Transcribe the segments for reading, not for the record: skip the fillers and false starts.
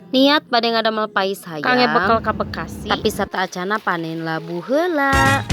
Niat bade ngadamel pais hayam. Kangge bekel ka Bekasi. Tapi sateuacanna panen labu heula.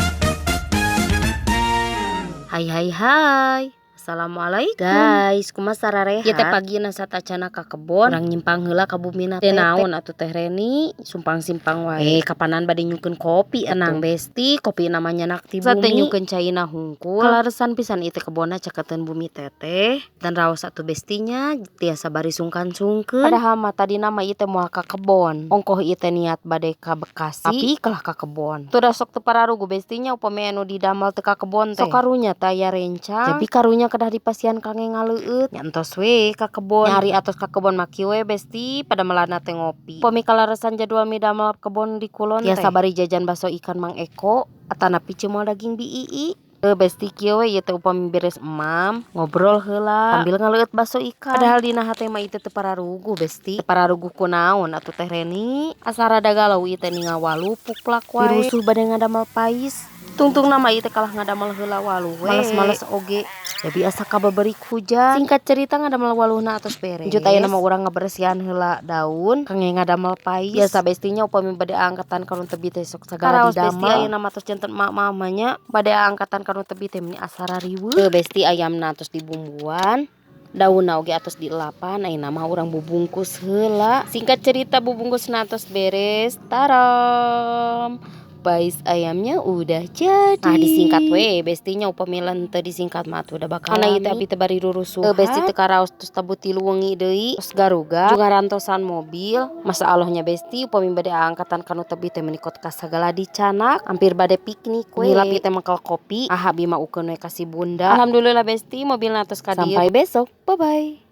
Hai hai hai. Assalamualaikum. Guys, kumaha sararehat? Ieu teh pagina sateuacanna ka kebon. Urang nyimpang heula ka bumina teh. Naon atuh, Teh Reni? Sumpang-simpang wae. Eh, kapanan bade nyungkeun kopi? Tenang, Besti, kopi mah nyandak ti bumi. Sate nyungkeun caina hungkul. Kaleresan pisan ieu teh kebonna caketeun bumi Teteh. Dan raos atuh, Bestinya, tiasa bari sungkan-sungkeun. Padahal mah tadina mah ieu teh moal ka kebon. Ongkoh ieu teh niat bade ka Bekasi, tapi kalah ka kebon. Tuh da sok teu pararuguh, Bestinya, upami anu didamel teu ka kebon teh. Sok karunya teh aya rencang. Jadi karunya kedah dipasihan kangge ngaleueut. Nya entos we ka kebon. Nyari atos ka kebon mah kieu we, Besti, pada melana teh ngopi. Upami kaleresan jadwal midamel kebon di kulon teh. Tiasa bari jajan baso ikan Mang Eko atanapi cimol daging BII. Heuh, Besti, kieu we ieu teh upami beres emam, ngobrol heula sambil ngaleueut baso ikan. Padahal dina hate mah ieu teh teu pararuguh, Besti. Teu pararuguh kunaon atuh, Teh Reni? Asa rada galau ieu teh ningal waluh puklak wae. Pirusuh bade ngadamel pais. Tungtungna mah ieu teh kalah ngadamel heula waluh we. Males-males oge. Da biasa kabeberik hujan. Singkat cerita, ngadamel waluhna atos beres. Lanjut, ayeuna mah urang ngaberesihan heula daun kangge ngadamel pais. Biasa, Bestinya, upami bade angkatan ka nu tebih teh sok sagala didamel. Besti, ayeuna mah tos janten emak-emak mah nya, bade angkatan ka nu tebih teh meni asa rariweuh. Heuh, Besti, ayamna atos dibumbuan. Daunna oge atos dielapan, ayeuna mah urang bubungkus heula. Singkat cerita, bubungkusna atos beres. Taram. Pais ayamnya udah jadi. Nah, disingkat we, Bestinya, upami teu disingkat mah atuh da bakal. Kana ieu teh abi teh bari rurusuhan. Heuh, Besti, teu karaos tos tabuh 3 wengi deui. Tos garuga jeung ngarantosan mobil. Masalahnya, Besti, upami bade angkatan ka nu tebih teh meni kot ka sagala dicanak, hampir bade piknik we. Ngilap ieu teh mangkal kopi. Ah, abi mah ukeun we ka si Bunda. Alhamdulillah, Besti, mobilna tos ka dieu. Sampai besok. Bye bye.